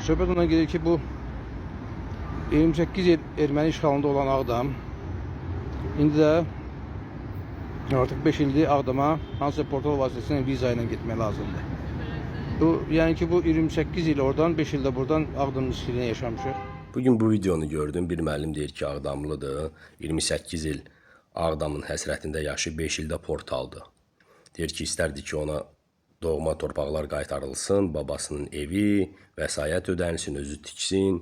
Söhbət ondan gedir ki, bu 28 il erməni işğalında olan Ağdam indi də artıq 5 ildir Ağdama hansısa portal vasitəsilə viza ilə getmək lazımdır. Bu, yəni ki, bu 28 il oradan, 5 ildə buradan Ağdam riskində yaşamışıq. Bugün bu videonu gördüm. Bir müəllim deyir ki, Ağdamlıdır. 28 il Ağdamın həsrətində yaşayıb, 5 ildə portaldır. Deyir ki, istərdi ki, ona doğma torpaqlar qaytarılsın, babasının evi, vəsait ödənilsin, özü tiksin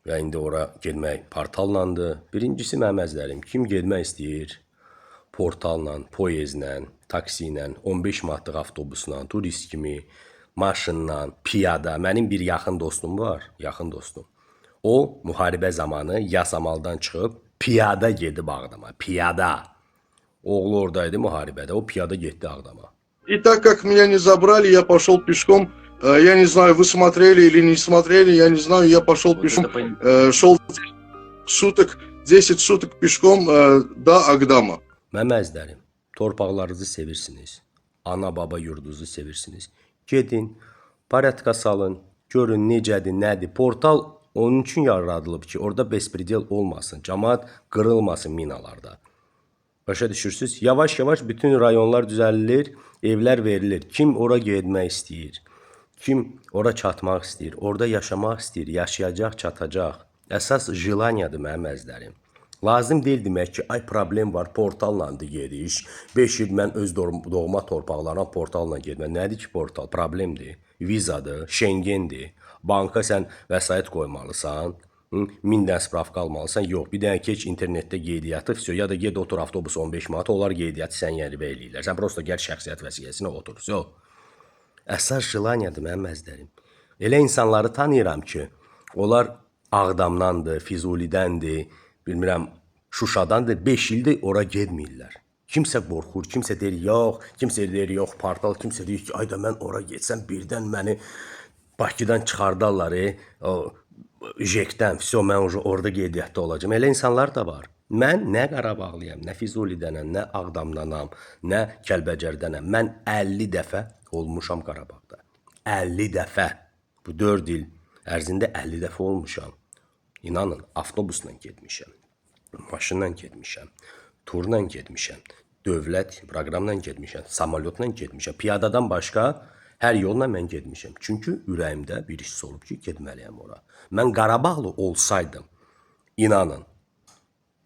və indi ora getmək portallandır. Birincisi mənim əzlərim, kim getmək istəyir portalla, poyezlə, taksi ilə, 15 manatlıq avtobusla, turist kimi, maşınla, piyada. Mənim bir yaxın dostum var, yaxın dostum. O müharibə zamanı Yasamaldan çıxıb piyada gedib Ağdama, piyada. Oğlu oradaydı müharibədə, o piyada getdi Ağdama. И так как меня не забрали, я пошел пешком. Я не знаю, вы смотрели или не смотрели, я не знаю, я пошел Вот пешком. это пон- Шел суток, 10 суток пешком до Агдама. Mənim əzizlərim, torpaqlarınızı sevirsiniz, ana baba yurdunuzu sevirsiniz. Gedin, porядка salın, görün necədir, nədir. Portal onun üçün yaradılıb ki, orada bespredel olmasın, cəmaət qırılmasın minalarda. Başa düşürsüz? Yavaş-yavaş bütün rayonlar düzəlilir, evlər verilir. Kim ora getmək istəyir, kim ora çatmaq istəyir, orada yaşamaq istəyir, yaşayacaq, çatacaq. Əsas желаниеdir mənim əzizlərim. Lazım deyil demək ki, ay problem var, portallandır gediş. 5 il mən öz doğma torpaqlarıma portalla getmə. Nədir ki portal? Problemdir. Vizadır, Şengendir. Banka sən vəsait qoymalısan. Hı? 1000 dənə spravka almalısan. Yox, bir dənə keç internetdə qeydiyyatı, vəsyo, ya da get otur avtobus 15 manat, onlar qeydiyyatı sən yeribə eləyirlər. Sən prosta gəl şəxsiyyət vəsiqəsinə otur. Vəsyo. Əsas желаниеdir mənim əzizlərim. Elə insanları tanıyıram ki, onlar Ağdamdandır, Fizulidəndir, bilmirəm, Şuşadandır, 5 ildir ora getməyirlər. Kimsə qorxur, kimsə deyir yox, kimsə deyir yox, portal, kimsə deyir ki, ay da mən ora getsəm birdən məni Bakıdan çıxardarlar, o JEK-dən, vəsyo, mən уже orada qeydiyyatda olacağam. Elə insanlar da var. Mən nə Qarabağlıyam, nə Fizulidənəm, nə Ağdamdanam, nə Kəlbəcərdənəm. Mən 50 dəfə olmuşam Qarabağda. 50 dəfə. Bu 4 il ərzində 50 dəfə olmuşam. İnanın, avtobusla getmişəm, maşınla getmişəm, turla getmişəm, dövlət proqramla getmişəm, samolyotla getmişəm. Piyadadan başqa hər yolla mən getmişəm. Çünki ürəyimdə bir hiss olub ki, getməliyəm ora. Mən Qarabağlı olsaydım, inanın,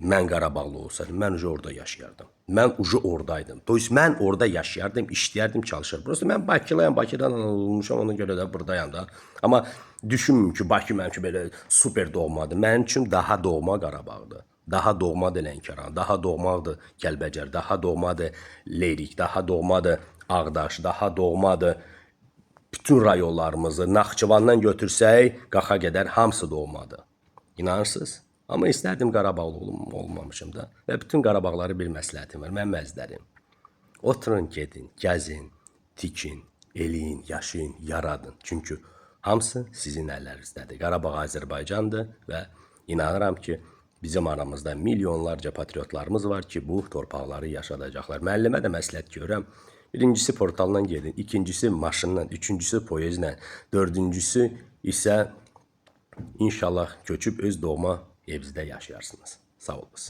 mən Qarabağlı olsaydım, mən уже orada yaşayardım. Mən уже oradaydım. То есть mən orada yaşayardım, işləyərdim, çalışardım. Prosta mən Bakılıyam, Bakıdan olmuşam, ona görə də burdayam da. Amma düşünmürüm ki, Bakı mənim üçün belə super doğmadır. Mənim üçün daha doğma Qarabağdır. Daha doğmadır Lənkəran, daha doğmadır Kəlbəcər, daha doğmadır Lerik, daha doğmadır Ağdaş, daha doğmadır bütün rayonlarımızı Naxçıvandan götürsək, Qaxa qədər hamısı doğmadır. İnanırsınız? Amma istərdim Qarabağlı olum, olmamışım da. Və bütün Qarabağları bir məsləhətim var, mənim əzizlərim. Oturun, gedin, gəzin, tikin, eləyin, yaşayın, yaradın. Çünki hamısı sizin əllərinizdədir. Qarabağ Azərbaycandır və inanıram ki, bizim aramızda milyonlarca patriotlarımız var ki, bu torpaqları yaşadacaqlar. Müəllimə də məsləhət görürəm. Birincisi portalla gedin, ikincisi maşınla, üçüncüsü poyezlə, dördüncüsü isə inşallah köçüb öz doğma evinizdə yaşayarsınız. Sağ olunuz.